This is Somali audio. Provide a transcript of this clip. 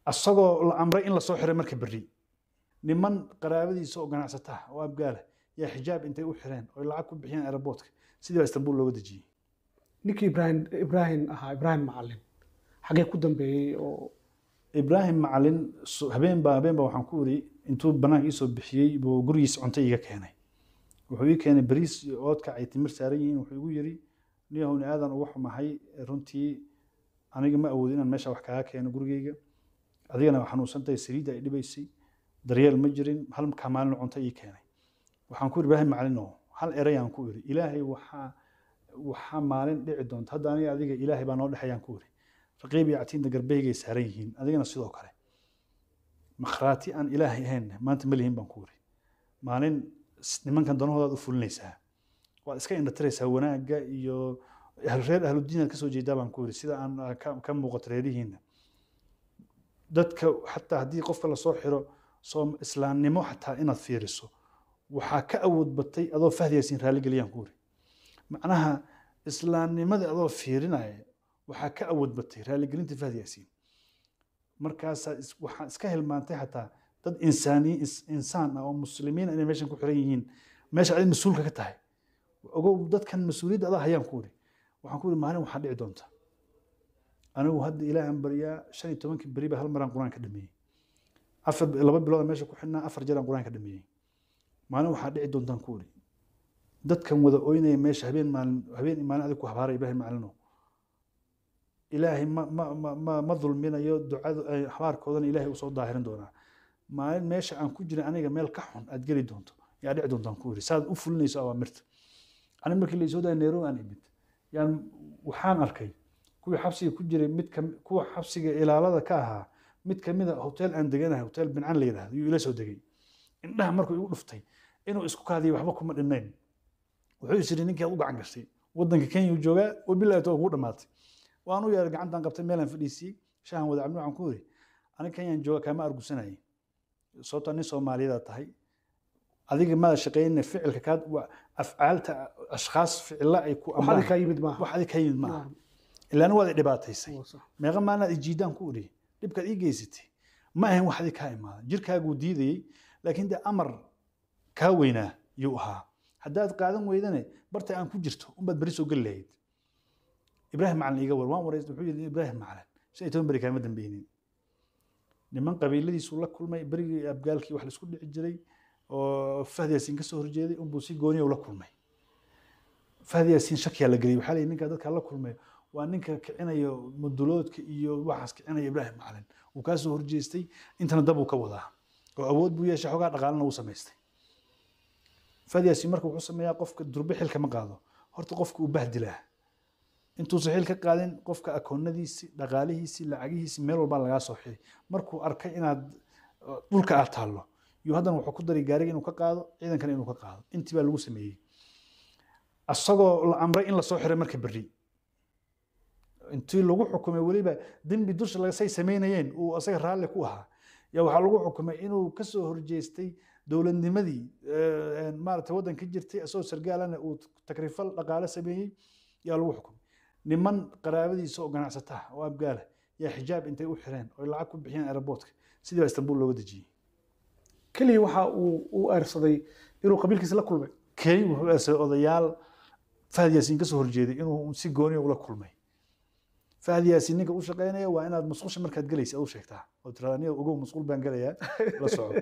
Asagoo la amray in lasoo xiray marka berri, niman qaraabadiisa oo ganacsataha oo Abgaala yaa xijaab intay u xireen oo lacag ku bixiyeen airportka, sidii baa Istanbul looga dejiyey. Ninkii Ibrahim ahaa, Ibrahim Macalin, xagee ku dambeeyey oo? Ibraahim Macalin habeen baa waxaan ku iri, intuu banaanka iisoo bixiyey buu gurigiisa cunto iiga keenay. Wuxuu ii keenay bariis iyo oodkac ay timir saaran yihiin. Wuxuu igu yiri, "Niyahowni aadan uga xumahay runtii, aniga ma awoodo inaan meesha wax kaaga keeno gurigeyga, adigana waa xanuunsantahay, saliidda ay dhibaysay, daryeel ma jirin." Hal kaa maalin cunto ii keenay. Waxaan ku iri, "Ibraahim Macalinow," hal erayaan ku iri, "Ilaahay waxaa maalin dhici doonta. Hadda aniga adiga Ilaahay baa noo dhexeeyaan," ku iri, "raqiib iyo catiinta garbaygay saaran yihiin, adigana sidoo kale. Makhraati aan Ilaahay ahayn maanta ma lihin," baan ku iri. "Maalin nimankan danahoodaad u fulinaysaa, waad iska indhatiraysaa wanaagga iyo reer ahludiin aad kasoo jeedaa," baan ku iri, "sida aan ka muuqato reerihiina dadka. Xataa haddii qofka lasoo xiro, soo islaamnimo xataa inaad fiiriso waxaa ka awood batay adoo Fahdi Yaasiin raalligeliyaan," ku iri. "Macnaha islaamnimadii adoo fiirinaya waxaa ka awood batay raaligelinta Fahdi Yaasiin. Markaasaa waxaa iska hilmaantay xataa dad insaani insaan ah oo muslimiin ah inay meeshan ku xiran yihiin, meesha aad mas-uulka ka tahay. Ogow, dadkan mas-uuliyadda adaa hayaan," ku iri. Waxaan ku iri, "Maalin waxaa dhici doonta. Anigu hadda Ilaahan baryaa, 15-kii beri ba hal maraan Qur-aan ka dhameeyey. Afar 2 bilood meesha ku xidhnaa, afar jeer aan Qur-aan ka dhameeyey. Maalin waxaa dhici doontaan," ku iri, "dadkan wada ooynaya meesha habeen maalin, habeen iyo maalin adig ku habaaray, Ibraahim Macalinow, Ilaahay ma dulminayo. Ducadu habaarkoodana Ilaahay uu soo daahirin doonaa. Maalin meesha aan ku jiray aniga meel ka xun aad geli doonto yaa dhici doontaan," ku iri, "saad u fulinayso awaamirta." Aniga markii la isoo daayay Nairobi aan imid, yaan waxaan arkay kuwii xabsiga ku jiray mid ka kuwa xabsiga ilaalada ka ahaa mid kamid a hotel aan deganahay, Hotel Bincan la yidhaahdo, yuu ila soo degay. Indhaha markuu igu dhuftay inuu isku kaadiyo waxba kuma dhinnayn. Wuxuu is yidhi, "Ninkii aad u gacan gashay waddanka Kenya uu joogaa, wabillahi tawfiiq, kugu dhamaatay." Waan u yeeray, gacantaan qabtay, meelaan fadhiisiyey, shahan wada cabni. Waxaan ku yidhi, "Aniga Kenyaan jooga, kaama argusanayay, sababtoo nin Soomaaliyeed tahay. Adiga maada shaqaynina, ficilka kaad afcaalta ashkhaas ficilla ay ku wax adiga kaa yimid maaha. Wax adiga ka yimid maaha, ilaana waad i dhibaataysay. Meeqa maalinaad i jiidaan," ku idhi, "dhibkaad ii geysatay ma ahayn wax adiga kaa imaada, jirkaaguu diidayey, laakiin dee amar kaa weynaa yuu ahaa. Haddaad qaadan weydane, barta aan ku jirto unbaad beri soo geli lahayd." Ibraahim Macalin iiga war. Waan wareystay. Wuxuu yidhi, "Ibraahim Macalin 15 beri kaama dambeynin. Niman qabiiladiisuu la kulmay berigii Abgaalkii wax laisku dhici jiray oo Fahdi Yaasiin ka soo horjeeday unbuu si gooniya ula kulmay. Fahdi Yaasiin shakiyaa la geliyay. Waxaa la yidhi ninka dadka la kulmay waa ninka kicinayo muduloodka iyo waxaas kicinaya. Ibraahim Macalin wuu kaa soo horjeestay, intana dab uu ka wadaa oo awood buu yeeshay, xoogaa dhaqaalena uu samaystay." Fahdi Yaasiin marka wuxuu sameeyaa, qofka durbe xilka ma qaado. Horta qofka uu bahdilaa intuusan xil ka qaadin. Qofka akoonadiisi, dhaqaalihiisi, lacagihiisi, meel walbaa lagaa soo xiray. Markuu arkay inaad dhulka aad taallo, yuu haddana wuxuu ku daray gaariga inuu ka qaado, ciidankana inuu ka qaado. Intii baa lagu sameeyey. Asagoo la amray in lasoo xiray marka berri, intii lagu xukumay weliba dembi dusha laga say samaynayeen uu asaga raalli ku ahaa, yaa waxaa lagu xukumay inuu kasoo horjeestay dowladnimadii maaragtay waddanka jirtay, asagoo sargaalana uu takrifal dhaqaale sameeyey yaa lagu xukumay. Niman qaraabadiisa oo ganacsataha oo Abgaala yaa xijaab intay u xireen oo lacag ku bixiyeen airportka, sidii baa Istanbul looga dejiyey. Keliya waxa uu u eersaday inuu qabiilkiisa la kulmay. Keli wuxuu eersaday odayaal Fahad Yaasiin kasoo horjeeday inuu si gooniya ula kulmay. Fahad Yaasiin ninka u shaqeynaya waa inaad musqusha markaad gelaysa aad u sheegtaa oo tirahdaa, 'Aniga ogow, musqul baan gelayaa, la soco.'"